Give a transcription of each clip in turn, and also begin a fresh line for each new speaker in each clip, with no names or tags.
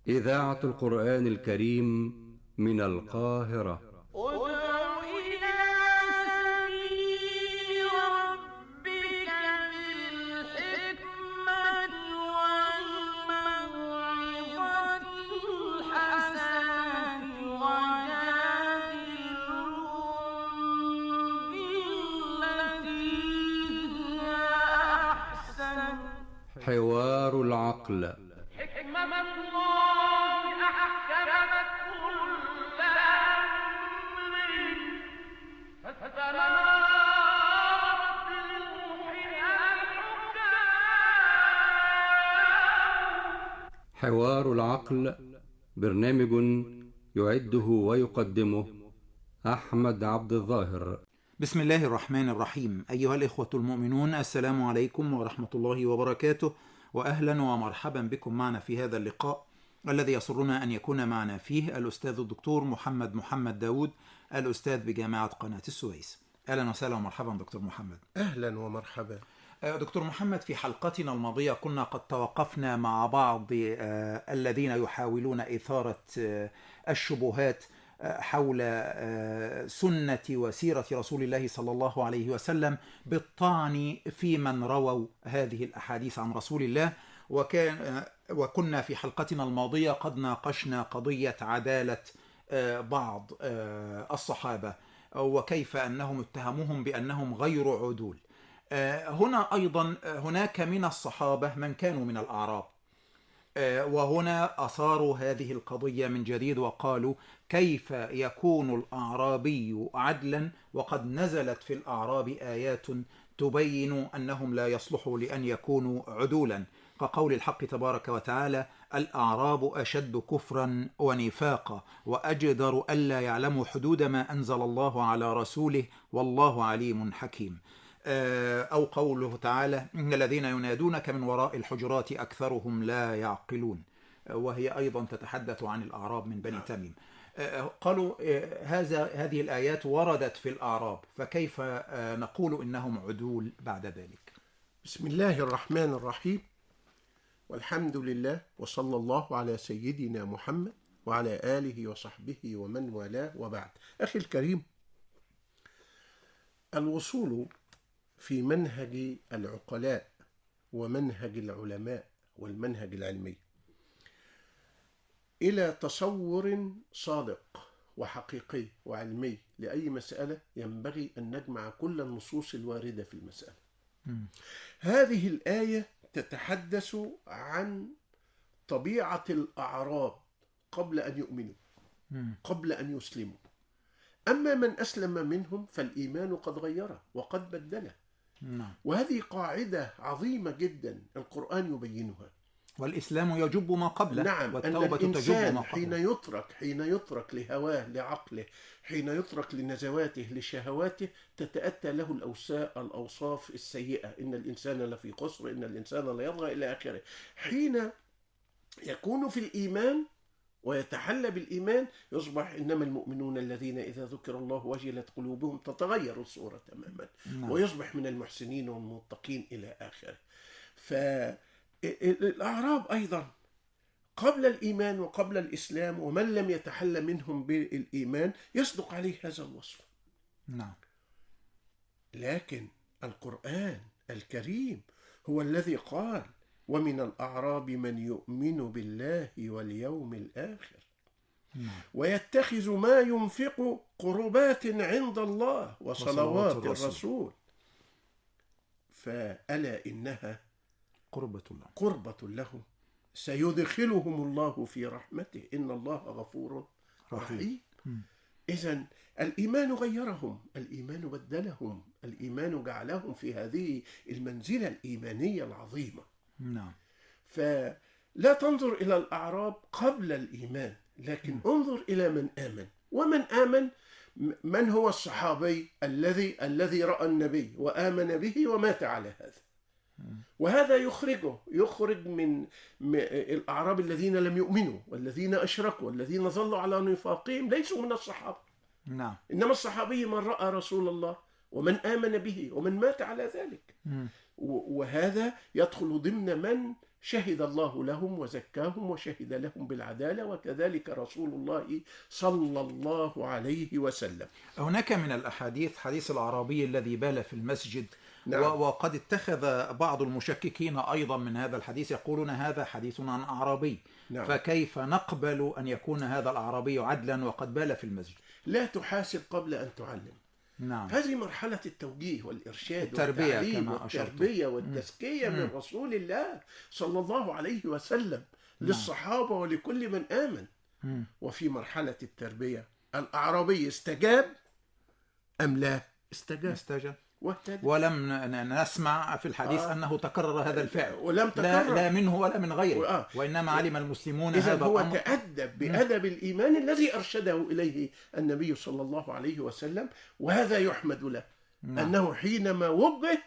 إذاعة القرآن الكريم من القاهرة.
ادع إلى سبيل ربك بالحكمة والموعظة الحسنة وجادلهم بالتي هي أحسن.
حوار العقل.
حكمة الله أحكمت كل أمر فاستمرت للموحي الحكام.
حوار العقل برنامج يعده ويقدمه أحمد عبد الظاهر.
بسم الله الرحمن الرحيم. أيها الإخوة المؤمنون، السلام عليكم ورحمة الله وبركاته، وأهلا ومرحبا بكم معنا في هذا اللقاء الذي يسرنا أن يكون معنا فيه الأستاذ الدكتور محمد داود، الأستاذ بجامعة قناة السويس. أهلا وسهلا ومرحبا دكتور محمد.
أهلا ومرحبا
دكتور محمد، في حلقتنا الماضية كنا قد توقفنا مع بعض الذين يحاولون إثارة الشبهات حول سنة وسيرة رسول الله صلى الله عليه وسلم بالطعن في من رووا هذه الأحاديث عن رسول الله. وكنا في حلقتنا الماضية قد ناقشنا قضية عدالة بعض الصحابة وكيف أنهم اتهموهم بأنهم غير عدول. هنا أيضا هناك من الصحابة من كانوا من الأعراب، وهنا أثاروا هذه القضية من جديد وقالوا كيف يكون الأعرابي عدلا وقد نزلت في الأعراب آيات تبين أنهم لا يصلحوا لأن يكونوا عدولا، كقول الحق تبارك وتعالى: الأعراب أشد كفرا ونفاقا وأجدر ألا يعلموا حدود ما أنزل الله على رسوله والله عليم حكيم. أو قوله تعالى: إن الذين ينادونك من وراء الحجرات أكثرهم لا يعقلون، وهي أيضا تتحدث عن الأعراب من بني تميم. قالوا هذه الآيات وردت في الأعراب، فكيف نقول إنهم عدول بعد ذلك؟
بسم الله الرحمن الرحيم، والحمد لله، وصلى الله على سيدنا محمد وعلى آله وصحبه ومن والاه، وبعد. أخي الكريم، الوصول في منهج العقلاء ومنهج العلماء والمنهج العلمي إلى تصور صادق وحقيقي وعلمي لأي مسألة ينبغي أن نجمع كل النصوص الواردة في المسألة. هذه الآية تتحدث عن طبيعة الأعراب قبل أن يؤمنوا، قبل أن يسلموا. أما من أسلم منهم فالإيمان قد غيره وقد بدله. وهذه قاعدة عظيمة جدا القرآن يبينها.
والإسلام يجب ما قبله.
نعم،
والتوبة
أن الإنسان
تجب ما
حين يترك لهواه لعقله، حين يترك لنزواته لشهواته، تتأتى له الأوصاف السيئة: إن الإنسان لفي خسر، إن الإنسان لا يطغى، إلى آخره. حين يكون في الإيمان ويتحلى بالإيمان يصبح إنما المؤمنون الذين إذا ذكر الله وجلت قلوبهم، تتغير الصورة تماما. ويصبح من المحسنين والمتقين إلى آخره. فالأعراب أيضا قبل الإيمان وقبل الإسلام، ومن لم يتحلى منهم بالإيمان يصدق عليه هذا الوصف. لكن القرآن الكريم هو الذي قال: ومن الأعراب من يؤمن بالله واليوم الآخر ويتخذ ما ينفق قربات عند الله وصلوات الرسول فألا إنها قربة لهم سيدخلهم الله في رحمته إن الله غفور رحيم. إذن الإيمان غيرهم، الإيمان بدلهم، الإيمان جعلهم في هذه المنزلة الإيمانية العظيمة. فلا تنظر إلى الأعراب قبل الإيمان، لكن انظر إلى من آمن. ومن آمن من هو الصحابي الذي رأى النبي وآمن به ومات على هذا. وهذا يخرج من الأعراب الذين لم يؤمنوا والذين أشركوا والذين ظلوا على نفاقهم ليسوا من الصحابة. إنما الصحابي من رأى رسول الله ومن آمن به ومن مات على ذلك. وهذا يدخل ضمن من شهد الله لهم وزكاهم وشهد لهم بالعدالة، وكذلك رسول الله صلى الله عليه وسلم.
هناك من الأحاديث حديث الأعرابي الذي بال في المسجد.
نعم.
وقد اتخذ بعض المشككين أيضا من هذا الحديث يقولون هذا حديث عن أعرابي.
نعم.
فكيف نقبل أن يكون هذا الأعرابي عدلا وقد بال في المسجد؟
لا تحاسب قبل أن تعلم.
نعم.
هذه مرحلة التوجيه والإرشاد
التربية
والتعليم
كما أشرت.
والتربية والتزكية من رسول الله صلى الله عليه وسلم للصحابة ولكل من آمن. وفي مرحلة التربية الأعرابي استجاب أم لا؟ استجاب واهتدى.
ولم نسمع في الحديث أنه تكرر هذا الفعل،
ولم تكرر
لا منه ولا من غيره. وإنما علم المسلمون
إذن
هذا
هو
الأمر.
تأدب بأدب الإيمان الذي أرشده إليه النبي صلى الله عليه وسلم، وهذا يحمد له. أنه حينما وجه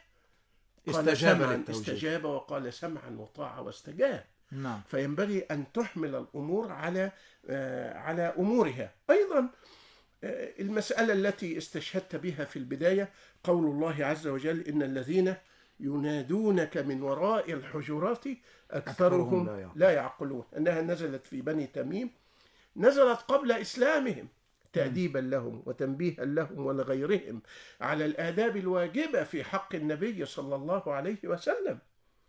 استجاب وقال سمعا وطاعة واستجاب.
نعم.
فينبغي أن تحمل الأمور على أمورها. أيضا المسألة التي استشهدت بها في البداية قول الله عز وجل إن الذين ينادونك من وراء الحجرات أكثرهم لا يعقلون، أنها نزلت في بني تميم، نزلت قبل إسلامهم تأديبا لهم وتنبيها لهم ولغيرهم على الآداب الواجبة في حق النبي صلى الله عليه وسلم.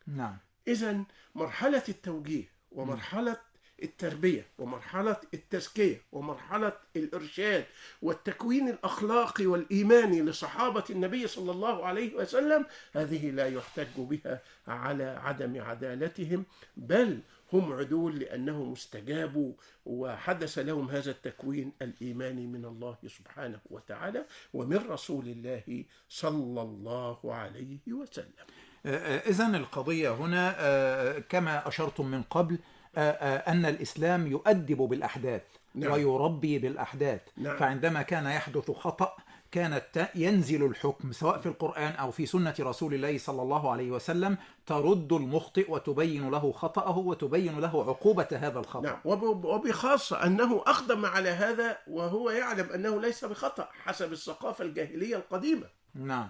نعم.
إذن مرحلة التوجيه ومرحلة التربية ومرحلة التزكية ومرحلة الإرشاد والتكوين الأخلاقي والإيماني لصحابة النبي صلى الله عليه وسلم، هذه لا يحتج بها على عدم عدالتهم، بل هم عدول لأنهم استجابوا وحدث لهم هذا التكوين الإيماني من الله سبحانه وتعالى ومن رسول الله صلى الله عليه وسلم.
إذن القضية هنا كما أشرتم من قبل أن الإسلام يؤدب بالأحداث. نعم. ويربي بالأحداث.
نعم.
فعندما كان يحدث خطأ كانت ينزل الحكم سواء في القرآن أو في سنة رسول الله صلى الله عليه وسلم ترد المخطئ وتبين له خطأه وتبين له عقوبة هذا الخطأ.
نعم. وبخاصة أنه أقدم على هذا وهو يعلم أنه ليس بخطأ حسب الثقافة الجاهلية القديمة.
نعم.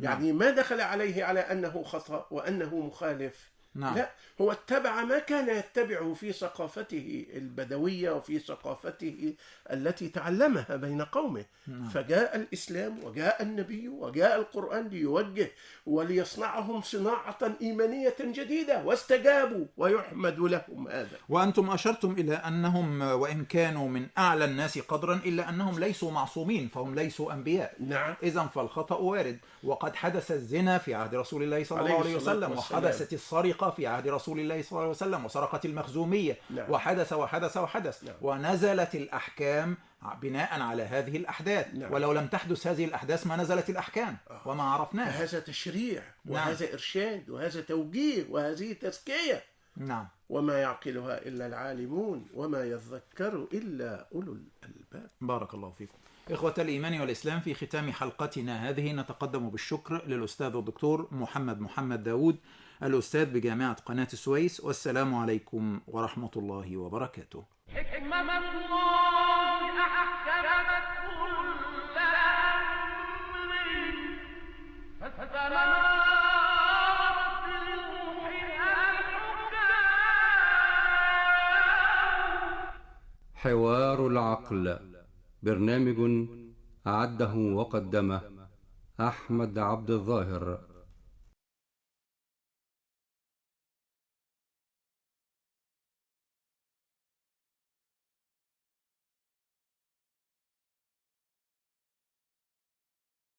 يعني ما دخل عليه على أنه خطأ وأنه مخالف.
نعم.
لا، هو اتبع ما كان يتبعه في ثقافته البدوية وفي ثقافته التي تعلمها بين قومه.
نعم.
فجاء الإسلام وجاء النبي وجاء القرآن ليوجه وليصنعهم صناعة إيمانية جديدة واستجابوا ويحمد لهم هذا.
وأنتم أشرتم إلى أنهم وإن كانوا من أعلى الناس قدرا إلا أنهم ليسوا معصومين، فهم ليسوا أنبياء.
نعم.
إذن فالخطأ وارد، وقد حدث الزنا في عهد رسول الله صلى الله عليه وسلم، وحدثت السرقة في عهد رسول الله صلى الله عليه وسلم، وسرقت المخزومية.
نعم.
وحدث.
نعم.
ونزلت الأحكام بناء على هذه الأحداث.
نعم.
ولو لم تحدث هذه الأحداث ما نزلت الأحكام وما عرفناه.
فهذا تشريع وهذا
نعم.
إرشاد وهذا توجيه وهذه تزكية.
نعم.
وما يعقلها إلا العالمون وما يذكر إلا أولو الألباب.
بارك الله فيكم. إخوة الإيمان والإسلام، في ختام حلقتنا هذه نتقدم بالشكر للأستاذ الدكتور محمد داود، الأستاذ بجامعة قناة السويس، والسلام عليكم ورحمة الله وبركاته.
حكمة الله أحكمت كل أمر فاستمرت لروحها الحكام.
حوار العقل، برنامج أعده وقدمه أحمد عبد الظاهر.